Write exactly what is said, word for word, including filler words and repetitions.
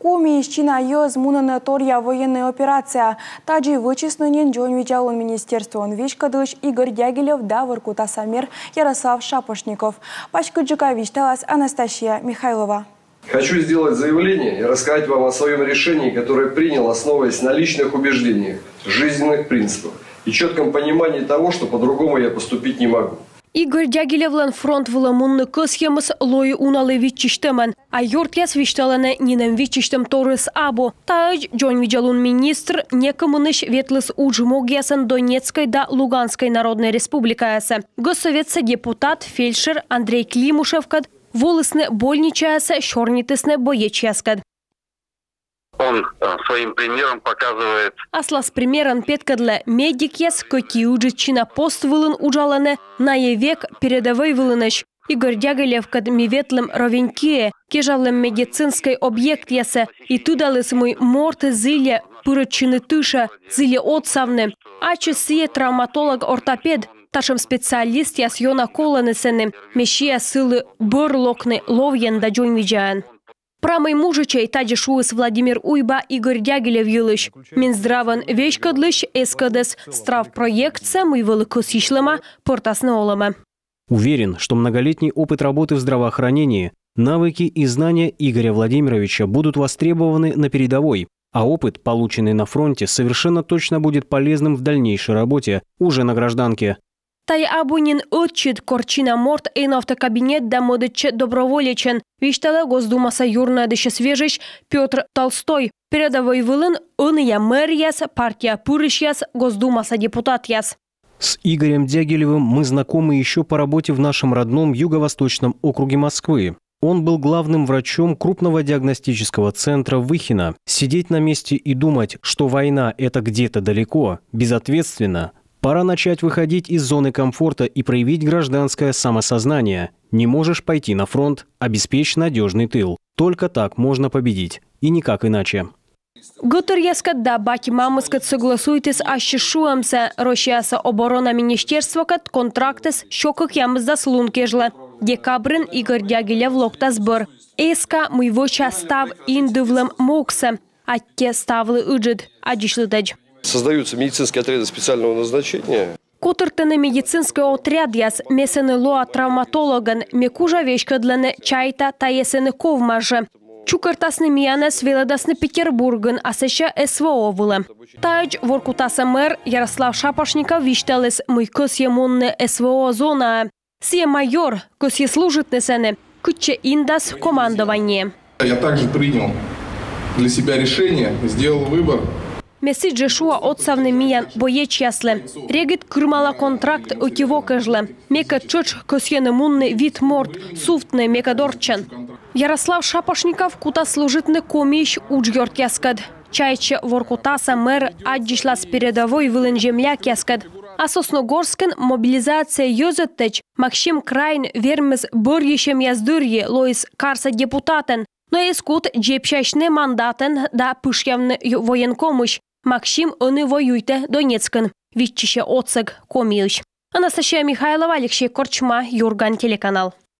Комиысь чина йӧз мунӧны торъя военнӧй операцияӧ. Тадзи вӧчисны нин дзоньвидзалун министерствоын веськӧдлысь Игорь Дягилев да Воркутаса мэр Ярослав Шапошников. Паськыдджыка висьталас Анастасия Михайлова. Хочу сделать заявление и рассказать вам о своем решении, которое принял, основываясь на личных убеждениях, жизненных принципах и четком понимании того, что по-другому я поступить не могу. Игорь Дягилевлӧн фронт вылӧ мунны кӧсйӧмыс лои уналы виччысьтӧмӧн. А ёртъяс висьталӧны нинӧм виччысьтӧмторйыс абу. Таӧдз дзоньвидзалун министр некымынысь ветліс удж могъясӧн Донецкӧй да Луганскӧй народнӧй республикаясӧ. Госсӧветса депутат, фельдшер Андрей Климушевкӧд волісны больничаясӧ, сёрнитісны боечьяскӧд. Он э, своим примером показывает. Аслас примерӧн петкӧдлӧ: медикъяс, кӧть и ыджыд чина пост вылын уджалӧны, найӧ век передӧвӧй вылынӧсь. Игорь Дягилевкӧд ми ветлім Ровенькиӧ, кежавлім медицинскӧй объектъясӧ, и тыдаліс, мый морт зільӧ пырӧдчыны тышӧ, зільӧ отсавны. Ачыс сійӧ травматолог-ортопед. Татшӧм специалистъяс ёна колӧны сэні, ме сиа сылы бӧр локны ловйӧн да дзоньвидзаӧн. Прамӧй мужичӧй, тадзи шуис Владимир Уйба Игорь Дягилев йылысь. Минздравӧн веськӧдлысь эскӧдіс страв проектсӧ, мый вӧлі кӧсйысьлӧма пӧртасны олӧмӧ. Уверен, что многолетний опыт работы в здравоохранении, навыки и знания Игоря Владимировича будут востребованы на передовой, а опыт, полученный на фронте, совершенно точно будет полезным в дальнейшей работе уже на гражданке. Тайӧ абу нин ӧтчыд, кор чина морт эновтӧ кабинет да мӧдӧдчӧ доброволечӧн, висьталӧ Госдумаса юрнуӧдысьӧс вежысь Пётр Толстой. Передӧвӧй вылын ӧнія мэръяс, партияӧ пырысьяс, Госдумаса депутатъяс. С Игорем Дягилевым мы знакомы еще по работе в нашем родном Юго-Восточном округе Москвы. Он был главным врачом крупного диагностического центра Выхино. Сидеть на месте и думать, что война — это где-то далеко, безответственно. Пора начать выходить из зоны комфорта и проявить гражданское самосознание. Не можешь пойти на фронт — обеспечь надежный тыл. Только так можно победить. И никак иначе. Гӧтыръяскӧд да бать-мамыскӧд согласуйтіс ассьыс шуӧмсӧ. Россияса оборона министерствокӧд контрактыс сё кӧкъямысдас лун кежлӧ. Декабрын Игорь Дягилев локтас бӧр. Эска, мый вӧча став индывлӧм могсӧ. Аттьӧ ставлы ыджыд, аддзысьлытӧдз. Создаются медицинские отряды специального назначения. Котыртӧны медицинскӧй отрядъяс, ме сэні лоа травматологӧн, ме кужа веськӧдлыны, чайта, тайӧ сэні ковмас жӧ. Чукӧртасны миянӧс, велӧдасны Петербургын, а сэсся СВО вылӧ. Таӧдз Воркутаса мэр Ярослав Шапошников висьталіс, мый кӧсйӧ мунны СВО зонаӧ. Сійӧ майор, кӧсйӧ служитны сэні, кытчӧ индас командование. Я также принял для себя решение, сделал выбор. Ме сідзжӧ шуа отсавны миян боечьяслы. Регыд кырымала контракт ӧти во кежлӧ. Мекӧд тшӧтш кӧсйӧны мунны вит морт, сувтны мекӧд орччӧн. Ярослав Шапошников кутас служитны Комиысь уджъёртъяскӧд. Чайтсьӧ, Воркутаса мэр аддзысьлас передӧвӧй вылын землякъяскӧд. А Сосногорскын мобилизация йӧзӧдтӧдз Максим Крайн вермис бӧрйысьӧмъяс дырйи, лоис карса депутатӧн, но эз кут дзебсясьны мандатӧн да пышъявны военкомысь. Максим ӧні воюйтӧ Донецкын, виччысьӧ отсӧг Комиысь. Анастасия Михайлова, Алексей Корчма, «Юрган» телеканал.